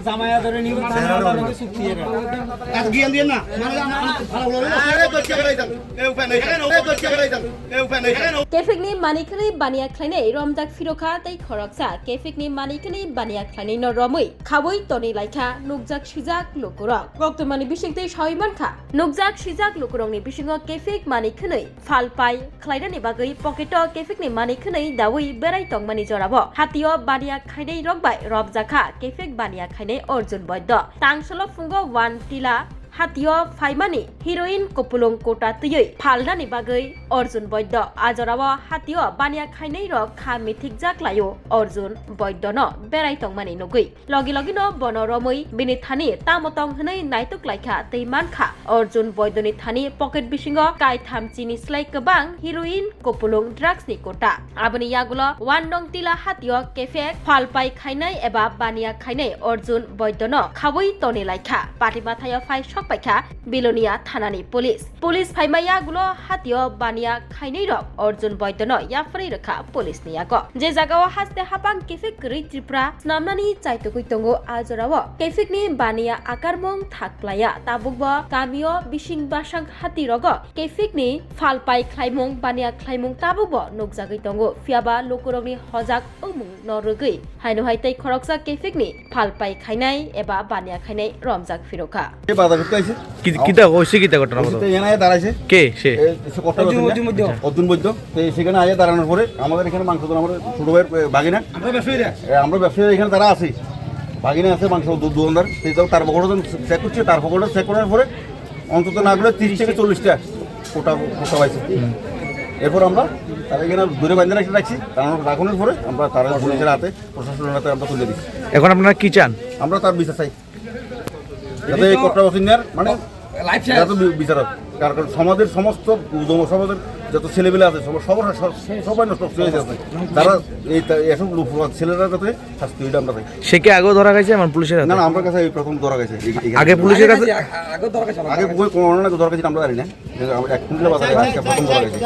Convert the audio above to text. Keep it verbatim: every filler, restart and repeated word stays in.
জামাই আদরে নিব, জামাই আদরে চুক্তি এরা। এত জ্ঞান দিয়ে না, মানে আমার ভালো হলো না। আরে করছে বেড়াইতাম, এ উপায় নাই, এ করছে বেড়াইতাম, এ উপায় নাই। Kefik ni mani khwnwi baniya khlainai romjak phirokha tei khoroksa Kefik ni mani khwnwi baniya khlainai no romwi khawi toni laikha nukjak sijak lukurok. Koktwmani bisingtwi sawi mankha nukjak sijak lukurokni bisingo Kefik mani khwnwi phalpai khlainani bagwi pocket o Kefik ni mani khwnwi dawi berai tongmani jorao hatio baniya khainai rok bai romjakha Kefik baniya khainai Arjun Boido. Tangsolo phungo one tila hatio phaimani heroin kupulung kota twiwi phalnani bagwi Arjun Boido. A jorao hatio baniya khainai rok kha mithikjak laio Arjun Boido no berai tongmani nugwi. Logi logi no bono romwi bini thani tamo tong hwnwi naituk laikha tei mankha Arjun Boido ni thani pocket bisingo kaitham chini slai kwbang heroin kupulung drugs ni kota. Aboni yagulo one nong tila hatio Kefik phalpai khainai eba baniya khainai Arjun Boido no khawi toni laikha. Pati mathaio phai sok paikha Bilonia thanani police. Police phaima yagulo hatio baniya khainai rok Arjun Boido no yapharwi rwkha police ni yago. Je jagao haste hapang Kefik kwrwi Tripura snamnani chaitugwi tongo a jorao. Kefik ni baniya akarmung thak playa. Tabukbo kamio bising basang hati rogo Kefik ni phalpai khlaimung, baniya khlaimung tabukbo nukjagwi tongo. Phiyaba lukurokni hojak wngmung no rwgwi haino hai tei khoroksa Kefik ni phalpai khainai eba baniya khainai romjak phirokha. এই বাজার করতে আইছে। কি, কিতা হইছে, কিতা ঘটনা ঘটে? এখানে আয়া দাঁড়াইছে। কে সে? এ, সে কট্টা অর্জুন, বাসিন্দা। অর্জুন বৈদ্য। অর্জুন বৈদ্য। তো সেখানে আয়া দাঁড়ানোর পরে আমাদের এখানে মাংস দোকান, আমার ছোট ভাইয়ের, এ, ভাগিনা। আমরা ব্যবসায়ীরা। এ, আমরা ব্যবসায়ীরা এখানে যারা আছি, ভাগিনা আছে, মাংস দো-, দোকানদার। তো তার পকেটে যখন চেক করছে, তার পকেটে চেক করার পরে অন্তত না করে ত্রিশ থেকে চল্লিশটা কোটা, কোটা পাইছে। এরপর আমরা তারা এখানে দূরে বাইন্ধে রাখতে রাখছি, তারা রাখানোর পরে আমরা তারা পুলিশের হাতে, প্রশাসনের হাতে আমরা তুলে দিচ্ছি। এখন আপনারা কি চান? আমরা তার বিচার চাই, যাতে এই কোটা বাসিন্দার মানে লাইফ শেষ। যাতে বি-, বিচার হয়। কারণ সমাজের সমস্ত উদম সমাজের যত ছেলেপেলে আছে, সব, সবার, সব, সবাই নষ্ট হয়ে যাচ্ছে। তারা এই তা-, এসব লোক, ছেলেরা যাতে শাস্তি হইলে আমরা চাই। সে কি আগেও ধরা খাইছে আমার পুলিশের হাতে? না, না, আমার কাছে এই প্রথম ধরা খাইছে। এই, এই আগে পুলিশের কাছে? আগে, আগে ধরা খাইছে, আগে কোনো ঘটনা ধরা খাইছে আমরা জানি না। কিন্তু আমরা এক কুইন্টাল বাজারে আজকে প্রথম ধরা খাইছে।